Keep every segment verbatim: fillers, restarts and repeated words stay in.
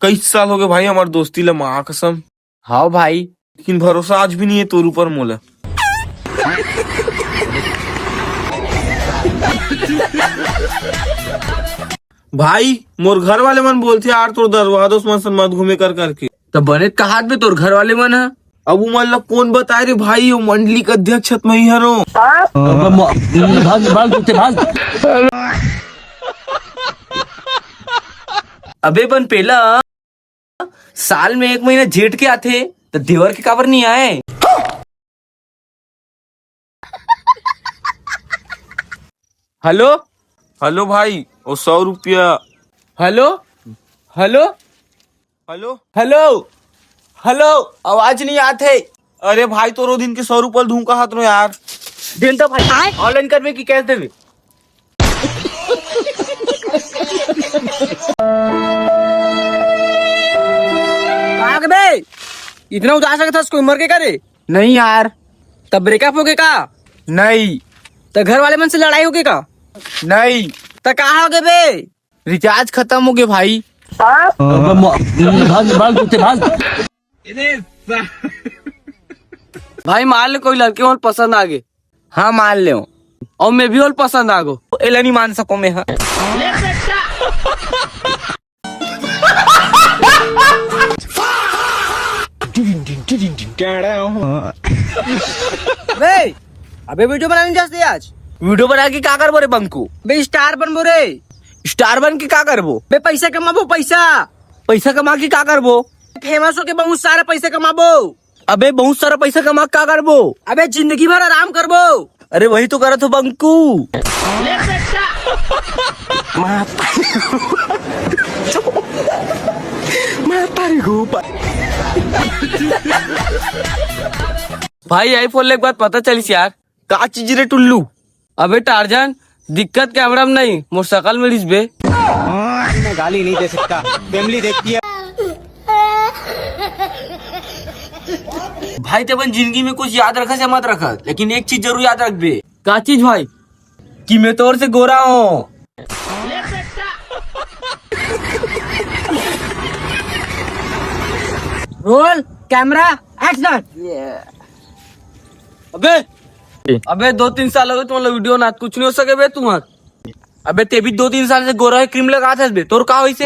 कई साल हो गए भाई हमार दोस्ती ला, माँ कसम। हाँ भाई। लेकिन भरोसा आज भी नहीं है तोर ऊपर मोला। भाई, मोर घर वाले मन बोलथे यार, तोर दरवादोस मन सन मत घूमे कर करके। त बने त कहात बे तोर घर वाले मन ह। अब उमन ला कौन बताए रे भाई, वो मंडली के अध्यक्ष हत मैं हरो। अबे म-, भाग, भाग, जूते भाग। अबे बन पेला, साल में एक महीना जेठ के आथे, त देवर के काबर नहीं आए? हेलो। हेलो भाई, वो सौ रुपया। Hello, hello, hello. Hello, hello, आवाज नहीं आत हे। अरे भाई, तोरो दिन के सौ रुपया धूम का हाथ रो यार। देन तो भाई, ऑनलाइन करबे कि कैश देबे? का बे? इतना उदास लगत हस, कोई मर के का रे? नहीं यार। तब ब्रेकअप हो गए का? नहीं। त घर वाले मन से लड़ाई हो गई का? नहीं। त का हो गए बे? रिचार्ज खत्म हो गए भाई। अबे म-, भाग, भाग, जूते भाग। भाई मान ले कोई लड़की मोला पसंद आ गए। हाँ मान ले। और मैं भी मोला पसंद आ गो। एला नहीं मान सको मैं, हाँ। बे, अबे वीडियो बनाने जाते आज। वीडियो बना के का करबो रे बंकू? बे स्टार बनबो रे। स्टार बन के का करबो? बे पैसा कमाबो, पैसा। पैसा कमा के का करबो? फेमस होके बहुत सारा पैसा कमाबो। अबे बहुत सारा पैसा कमा के का करबो? अबे जिंदगी भर आराम करबो। अरे वही तो करत हो बंकू। भाई आईफोन लेके बाद पता चलिस यार। का चीज रे टुल्लू? अबे टार्जन, दिक्कत कैमरा में नहीं, मोर शकल में रिस बे। मैं गाली नहीं दे सकता, फैमिली देखती है। भाई ते अपन जिंदगी में कुछ याद रखस या मत रखस, लेकिन एक चीज जरूर याद रखबे। का चीज भाई? कि मैं तोर से गोरा हूँ। Roll, camera, action. अबे, अबे दो तीन साल हो गए तुम्हारा वीडियो ना, कुछ नहीं हो सके बे तुम्हारा। अबे ते भी दो तीन साल से गोरा है, क्रीम लगा था बे, तोर का होइसे?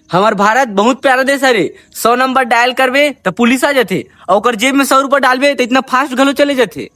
हमार भारत बहुत प्यारा देश हरे। सौ नंबर डायल करबे त पुलिस आ जाथे, और ओकर जेब में सौ रुपया डालबे त इतना फास्ट घलो चले जाथे।